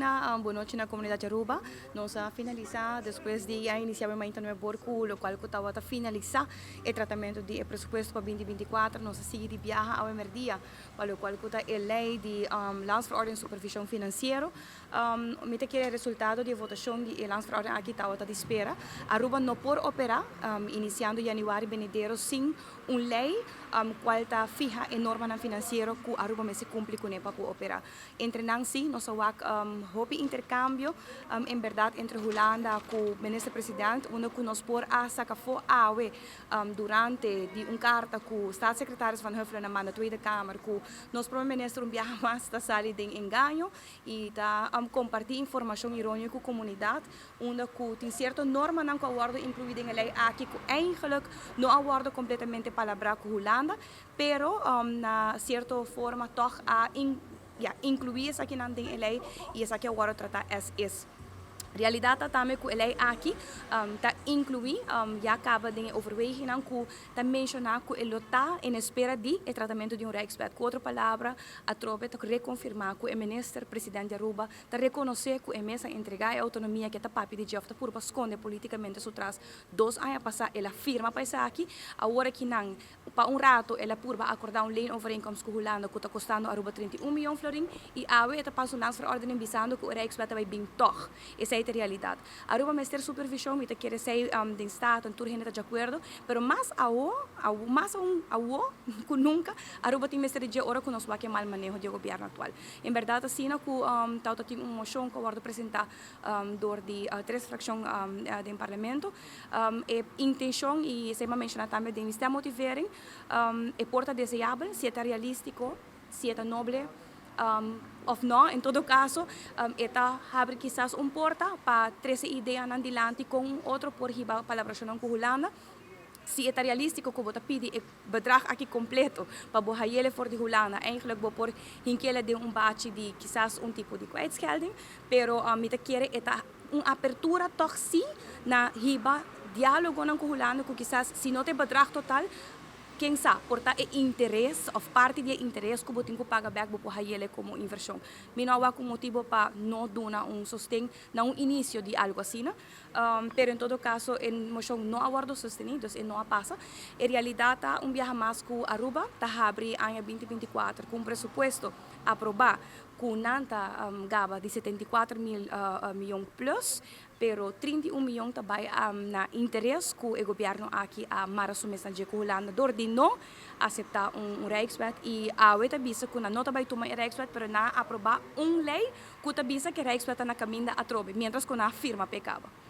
Gina. Bon nochi na comunidad Aruba. Nos a finalisa despues di a inicia mainta 9 or cu locual cu tawata finalisa e tratamento di e presupuesto pa 2024. Nos a sigui di biaha awe merdia pa locual cu ta e ley di Landsverordening Supervision Financiero. Mi ta kere resultado di e votacion di e landsverordening aki tawata di spera. Aruba no por opera iniciando januari benidero sin un ley cual ta fiha e normanan financiero cu Aruba mester cumpli cune pa por opera. Entre nan si, nos a wak hopi intercambio en berdad entre Hulanda cu minister president, unda cu nos por a saca fo awe durante di un carta cu staatssecretaris Van Huffelen a manda Tweede Kamer cu nos prome minister un biaha mas ta sali den engaño y ta comparti informacion erroneo cu comunidad, unda cu tin cierto normanan cu a wordo inclui den e ley aki cu eigenlijk no a wordo completamente palabra cu Hulanda, pero na cierto forma toch a ja, inclui esakinan den e ley y esaki a wordo trata as is. Realidad ta tambe cu e ley aki ta inclui ya caba den e overwegingnan cu ta menciona cu e lo ta en espera di e tratamento di un Rijkswet. Cu otro palabra, atrobe ta reconfirma cu e minister president di Aruba ta reconoce cu e mes a entrega e autonomia cu e ta papia di dje of ta purba sconde politicamente su tras. 2 aña pasa el a firma pa esaki, awor aki nan pa un rato el a purba acorda un leenovereenkomst cu Hulanda cu ta costando Aruba 31 miyon florin y awe e ta pasa un landsverordening bisando cu e Rijkswet ta bay bin toch. Esey ta realidad. Aruba mester supervision, mi ta kere esey den Staten, tur hende ta di acuerdo, pero mas awo, mas aun awo cu nunca, Aruba tin mester di ora cu nos wak e mal maneho di gobierno actual. En berdad asina cu tawata tin un mocion cu a wordo presenta door di tres fraccion den parlamento. E intencion, y esey mi a menciona tambe den mi stemmotivering, e por ta deseabel, si e ta realistico, si e ta noble of no, en todo caso, e ta habri kisas un porta pa trece ideanan dilanti con un otro por hiba palabracionnan cu Hulanda. Si e ta realistico cu bo ta pidi e bedrag aki completo pa bo hayele for di Hulanda, eigenlijk bo por hinkele den un bachi di kisas un tipo di kwijtschelding, pero mi ta kere e ta un apertura toch si na hiba dialogonan cu Hulanda cu kisas si no ta e bedrag total, ken sa, por ta e interes of parti di e interes cu bo tin cu paga bek bo por hayele como inversion. Mi no a wak un motibo pa no duna un sosten na un inicio di algo asina, pero en todo caso e mocion no a wordo sosteni, dus e no a pasa. E realidad ta un biaha mas cu Aruba ta habri aña 2024 cu un presupuesto aproba cu nan ta gaba di 74 mil miyon plus, pero 31 miyon ta bay na interes cu e gobierno aki a mara su mes na dje cu Hulanda door di no acepta un Rijkswet, y awe ta bisa cu nan no ta bay tuma e Rijkswet, pero nan a aproba un ley cu ta bisa cu e Rijkswet ta na caminda atrobe, mientras cu nan a firma p'e caba.